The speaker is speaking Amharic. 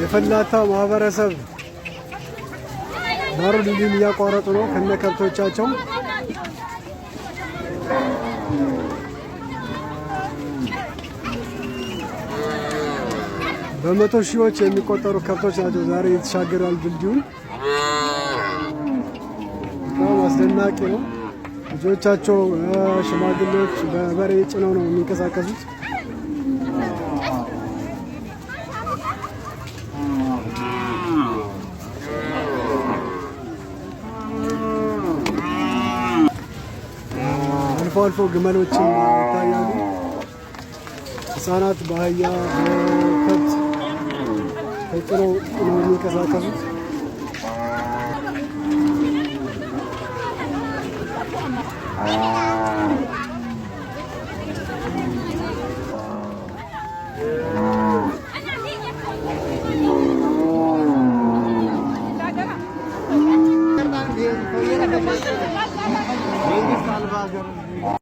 የፈላታ ማህበረሰብ ባሮ ድልድይን እያቋረጡ ነው ከነ ከብቶቻቸው። በመቶ ሺዎች የሚቆጠሩ ከብቶች ናቸው ዛሬ እየተሻገሩ ያሉ ድልድዩን። በጣም አስደናቂ ነው። ልጆቻቸው፣ ሽማግሌዎች በበሬ ጭነው ነው የሚንቀሳቀሱት። አልፎ አልፎ ግመሎችም ይታያሉ። ህጻናት በአህያ፣ በከብት ተጭነው ነው የሚንቀሳቀሱት።